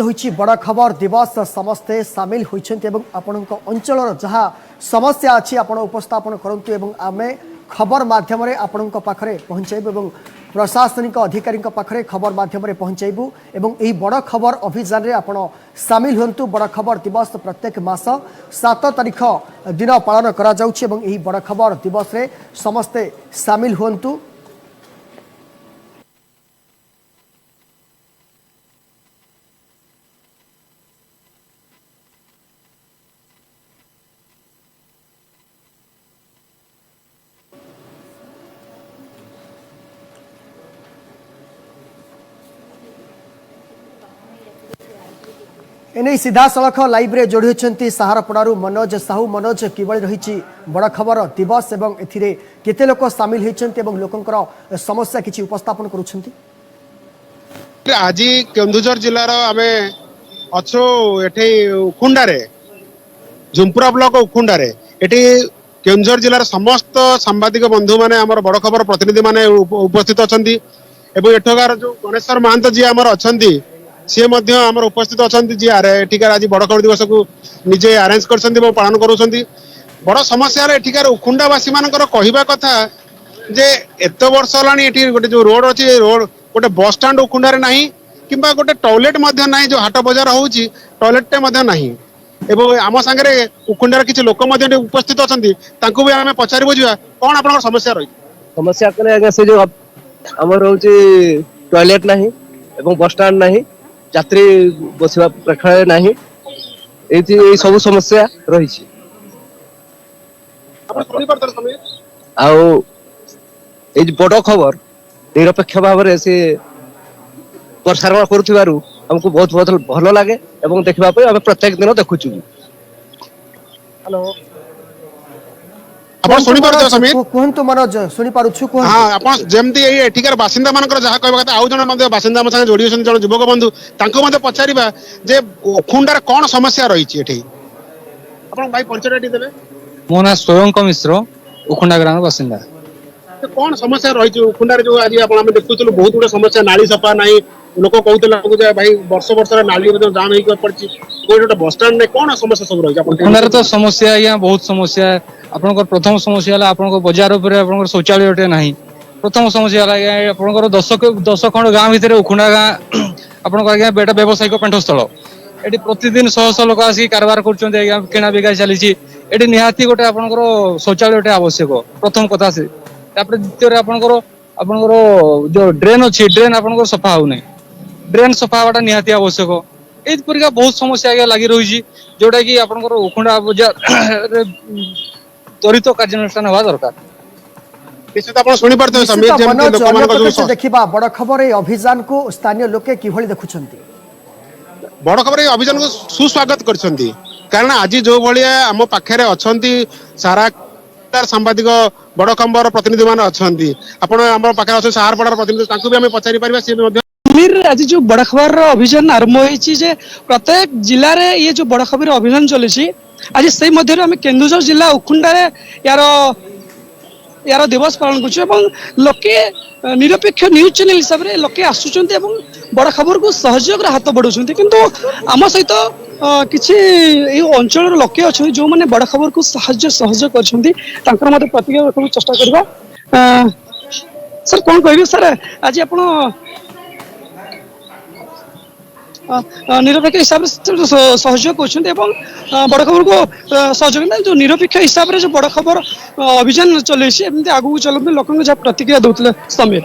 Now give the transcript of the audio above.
ହୋଇଛି ବଡ଼ ଖବର ଦିବସ। ସମସ୍ତେ ସାମିଲ ହୋଇଛନ୍ତି ଏବଂ ଆପଣଙ୍କ ଅଞ୍ଚଳର ଯାହା ସମସ୍ୟା ଅଛି, ଆପଣ ଉପସ୍ଥାପନ କରନ୍ତୁ ଏବଂ ଆମେ ଖବର ମାଧ୍ୟମରେ ଆପଣଙ୍କ ପାଖରେ ପହଞ୍ଚାଇବୁ ଏବଂ ପ୍ରଶାସନିକ ଅଧିକାରୀଙ୍କ ପାଖରେ ଖବର ମାଧ୍ୟମରେ ପହଞ୍ଚାଇବୁ ଏବଂ ଏହି ବଡ଼ ଖବର ଅଭିଯାନରେ ଆପଣ ସାମିଲ ହୁଅନ୍ତୁ। ବଡ଼ ଖବର ଦିବସ ପ୍ରତ୍ୟେକ ମାସ 7 ତାରିଖ ଦିନ ପାଳନ କରାଯାଉଛି ଏବଂ ଏହି ବଡ଼ ଖବର ଦିବସରେ ସମସ୍ତେ ସାମିଲ ହୁଅନ୍ତୁ। ଏନେଇ ସିଧାସଳଖ ଲାଇଭ୍ରେ ଯୋଡ଼ି ହୋଇଛନ୍ତି ସାହାରପଡ଼ାରୁ ମନୋଜ ସାହୁ। ମନୋଜ, କିଭଳି ରହିଛି ବଡ଼ ଖବର ଦିବସ ଏବଂ ଏଥିରେ କେତେ ଲୋକ ସାମିଲ ହୋଇଛନ୍ତି ଏବଂ ଲୋକଙ୍କର ସମସ୍ୟା କିଛି ଉପସ୍ଥାପନ କରୁଛନ୍ତି? ଆଜି କେନ୍ଦୁଝର ଜିଲ୍ଲାର ଆମେ ଅଛୁ ଏଠି ଉଖୁଣ୍ଡାରେ, ଝୁମ୍ପୁରା ବ୍ଲକ ଉଖୁଣ୍ଡାରେ। ଏଠି କେନ୍ଦୁଝର ଜିଲ୍ଲାର ସମସ୍ତ ସାମ୍ବାଦିକ ବନ୍ଧୁ ମାନେ, ଆମର ବଡ଼ ଖବର ପ୍ରତିନିଧି ମାନେ ଉପସ୍ଥିତ ଅଛନ୍ତି ଏବଂ ଏଠାକାର ଯୋଉ ଗଣେଶ୍ୱର ମହାନ୍ତ ଯିଏ ଆମର ଅଛନ୍ତି, ସିଏ ମଧ୍ୟ ଆମର ଉପସ୍ଥିତ ଅଛନ୍ତି, ଯିଏ ଏଠିକାର ଆଜି ବଡ଼ ଖବର ଦିବସକୁ ନିଜେ ଆରେଞ୍ଜ କରିଛନ୍ତି ଏବଂ ପାଳନ କରୁଛନ୍ତି। ବଡ଼ ସମସ୍ୟା ହେଲା, ଏଠିକାର ଉଖୁଣ୍ଡାବାସୀ ମାନଙ୍କର କହିବା କଥା ଯେ ଏତେ ବର୍ଷ ହେଲାଣି ଏଠି ଗୋଟେ ଯୋଉ ରୋଡ ଅଛି, ରୋଡ ଗୋଟେ ବସଷ୍ଟାଣ୍ଡ ଉଖୁଣ୍ଡାରେ ନାହିଁ କିମ୍ବା ଗୋଟେ ଟଏଲେଟ ମଧ୍ୟ ନାହିଁ। ଯୋଉ ହାଟ ବଜାର ହଉଛି, ଟଏଲେଟଟେ ମଧ୍ୟ ନାହିଁ। ଏବଂ ଆମ ସାଙ୍ଗରେ ଉଖୁଣ୍ଡାର କିଛି ଲୋକ ମଧ୍ୟ ଏଠି ଉପସ୍ଥିତ ଅଛନ୍ତି, ତାଙ୍କୁ ବି ଆମେ ପଚାରି ବୁଝିବା କଣ ଆପଣଙ୍କର ସମସ୍ୟା ରହିଛି। ସମସ୍ୟା କଲେ ଆଜ୍ଞା, ସେ ଯୋଉ ଆମର ରହୁଛି, ଟଏଲେଟ ନାହିଁ ଏବଂ ବସଷ୍ଟାଣ୍ଡ ନାହିଁ, ଯାତ୍ରୀ ବସିବା ପ୍ରେକ୍ଷାଳୟ ନାହିଁ। ଏଇଠି ଏଇ ସବୁ ସମସ୍ୟା ରହିଛି। ଆପଣ ଶୁଣିପାରୁଛନ୍ତି ସମୀର? ଆଉ ଏଇ ଯୋଉ ବଡ ଖବର ନିରପେକ୍ଷ ଭାବରେ ସେ ପ୍ରସାରଣ କରୁଥିବାରୁ ଆମକୁ ବହୁତ ବହୁତ ଭଲ ଲାଗେ ଏବଂ ଦେଖିବା ପାଇଁ ଆମେ ପ୍ରତ୍ୟେକ ଦିନ ଦେଖୁଛୁ। ହ୍ୟାଲୋ, ଆପଣ ଶୁଣିପାରୁଥିବେ ସମୀର? କୁହନ୍ତୁ ମନୋଜ, ଶୁଣିପାରୁଛୁ, କୁହନ୍ତୁ। ହଁ, ଆପଣ ଯେମିତି ଏଇ ଏଠିକାର ବାସିନ୍ଦା ମାନଙ୍କର ଯାହା କହିବା କଥା, ଆଉ ଜଣେ ମଧ୍ୟ ବାସିନ୍ଦା ଆମ ସାଙ୍ଗେ ଯୋଡି ଅଛନ୍ତି, ଜଣେ ଯୁବକ ବନ୍ଧୁ, ତାଙ୍କୁ ମଧ୍ୟ ପଚାରିବା ଯେ ଉଖୁଣ୍ଡାର କଣ ସମସ୍ୟା ରହିଛି ଏଠି। ଆପଣ ଭାଇ ପରିଚୟଟା ଟିକେ ଦେବେ? ମୋ ନାଁ ସ୍ୱୟଙ୍କ ମିଶ୍ର, ଉଖୁଣ୍ଡା ଗ୍ରାମର ବାସିନ୍ଦା। ତ କଣ ସମସ୍ୟା ରହିଛି ଉଖୁଣ୍ଡାରେ? ଯୋଉ ଆଜି ଆପଣ ଆମେ ଦେଖୁଥିଲୁ, ବହୁତ ଗୁଡେ ସମସ୍ୟା, ନାଳି ସଫା ନାହିଁ। ଲୋକ କହୁଥିଲେ ଆମକୁ ଯେ ଭାଇ, ବର୍ଷ ବର୍ଷର ନାଳି ମଧ୍ୟ ଜାମ ହେଇକି ପଡିଛି, କୋଉଠି ଗୋଟେ ବସଷ୍ଟାଣ୍ଡ ନାହିଁ। କଣ ସମସ୍ୟା ସବୁ ରହିଛି ଆପଣ ଟିକେ ଉଖୁଣ୍ଡାରେ ତ ସମସ୍ୟା ଆଜ୍ଞା, ବହୁତ ସମସ୍ୟା। ଆପଣଙ୍କର ପ୍ରଥମ ସମସ୍ୟା ହେଲା, ଆପଣଙ୍କ ବଜାର ଉପରେ ଆପଣଙ୍କର ଶୌଚାଳୟଟେ ନାହିଁ। ପ୍ରଥମ ସମସ୍ୟା ହେଲା ଆଜ୍ଞା, ଆପଣଙ୍କର 10 ଖଣ୍ଡ ଗାଁ ଭିତରେ ଉଖୁଣ୍ଡା ଗାଁ ଆପଣଙ୍କର ଆଜ୍ଞା ଏଟା ବ୍ୟବସାୟିକ ପେଣ୍ଠସ୍ଥଳ। ଏଠି ପ୍ରତିଦିନ ଶହ ଶହ ଲୋକ ଆସିକି କାରବାର କରୁଛନ୍ତି ଆଜ୍ଞା, କିଣା ବିକା ଚାଲିଛି। ଏଠି ନିହାତି ଗୋଟେ ଆପଣଙ୍କର ଶୌଚାଳୟଟେ ଆବଶ୍ୟକ, ପ୍ରଥମ କଥା ସେ। ତାପରେ ଦ୍ୱିତୀୟରେ ଆପଣଙ୍କର ଯୋଉ ଡ୍ରେନ୍ ଅଛି, ଡ୍ରେନ୍ ଆପଣଙ୍କର ସଫା ହଉନାହିଁ। ଡ୍ରେନ୍ ସଫା ହବାଟା ନିହାତି ଆବଶ୍ୟକ। ଏଇପରିକା ବହୁତ ସମସ୍ୟା ଆଜ୍ଞା ଲାଗି ରହିଛି, ଯୋଉଟା କି ଆପଣଙ୍କର ଉଖୁଣ୍ଡା ବଜାରରେ ତ୍ୱରିତ କାର୍ଯ୍ୟାନୁଷ୍ଠାନ ହେବା ଦରକାର। ନିଶ୍ଚିତ ଆପଣ ଶୁଣିପାରୁଥିବେ ସମୀର, ନିଶ୍ଚିତ ଯେମିତି ମନୋଜ, ଲୋକମାନଙ୍କ ଅନ୍ୟପଟେ ଯୋଉ ସେ ଦେଖିବା ବଡ଼ ଖବର ଏଇ ଅଭିଯାନକୁ ସ୍ଥାନୀୟ ଲୋକେ କିଭଳି ଦେଖୁଛନ୍ତି? ବଡ ଖବର ଏଇ ଅଭିଯାନକୁ ସୁସ୍ୱାଗତ କରିଛନ୍ତି, କାରଣ ଆଜି ଯୋଉ ଭଳିଆ ଆମ ପାଖରେ ଅଛନ୍ତି ସାରା ସାମ୍ବାଦିକ, ବଡ ଖବର ପ୍ରତିନିଧି ମାନେ ଅଛନ୍ତି, ଆପଣ ଆମ ପାଖରେ ଅଛନ୍ତି ସାହାରପଡାର ପ୍ରତିନିଧି, ତାଙ୍କୁ ବି ଆମେ ପଚାରି ପାରିବା, ସିଏ ବି ମଧ୍ୟ ସମୀର, ଆଜି ଯୋଉ ବଡ଼ ଖବରର ଅଭିଯାନ ଆରମ୍ଭ ହେଇଛି ଯେ ପ୍ରତ୍ୟେକ ଜିଲ୍ଲାରେ ଇଏ ଯୋଉ ବଡ଼ ଖବର ଅଭିଯାନ ଚାଲିଛି, ଆଜି ସେଇ ମଧ୍ୟରେ ଆମେ କେନ୍ଦୁଝର ଜିଲ୍ଲା ଉଖୁଣ୍ଡାରେ ୟାର ଦିବସ ପାଳନ କରୁଛୁ ଏବଂ ଲୋକେ ନିରପେକ୍ଷ ନ୍ୟୁଜ୍ ଚ୍ୟାନେଲ ହିସାବରେ ଲୋକେ ଆସୁଛନ୍ତି ଏବଂ ବଡ଼ ଖବରକୁ ସହଯୋଗର ହାତ ବଢ଼ାଉଛନ୍ତି। କିନ୍ତୁ ଆମ ସହିତ କିଛି ଏଇ ଅଞ୍ଚଳର ଲୋକେ ଅଛନ୍ତି, ଯେଉଁମାନେ ବଡ଼ ଖବରକୁ ସାହାଯ୍ୟ ସହଯୋଗ କରିଛନ୍ତି, ତାଙ୍କର ମଧ୍ୟ ପ୍ରତିକ୍ରିୟା ରଖିବାକୁ ଚେଷ୍ଟା କରିବା। ସାର୍, କ'ଣ କହିବେ ସାର୍, ଆଜି ଆପଣ ନିରପେକ୍ଷ ହିସାବରେ ସହଯୋଗ କରୁଛନ୍ତି ଏବଂ ବଡ଼ ଖବରକୁ ସହଯୋଗ, ଯୋଉ ନିରପେକ୍ଷ ହିସାବରେ ଯୋଉ ବଡ଼ ଖବର ଅଭିଯାନ ଚଲେଇଛି, ଏମିତି ଆଗକୁ ଚଲାନ୍ତୁ, ଲୋକଙ୍କୁ ଯାହା ପ୍ରତିକ୍ରିୟା ଦଉଥିଲେ ସମୀର।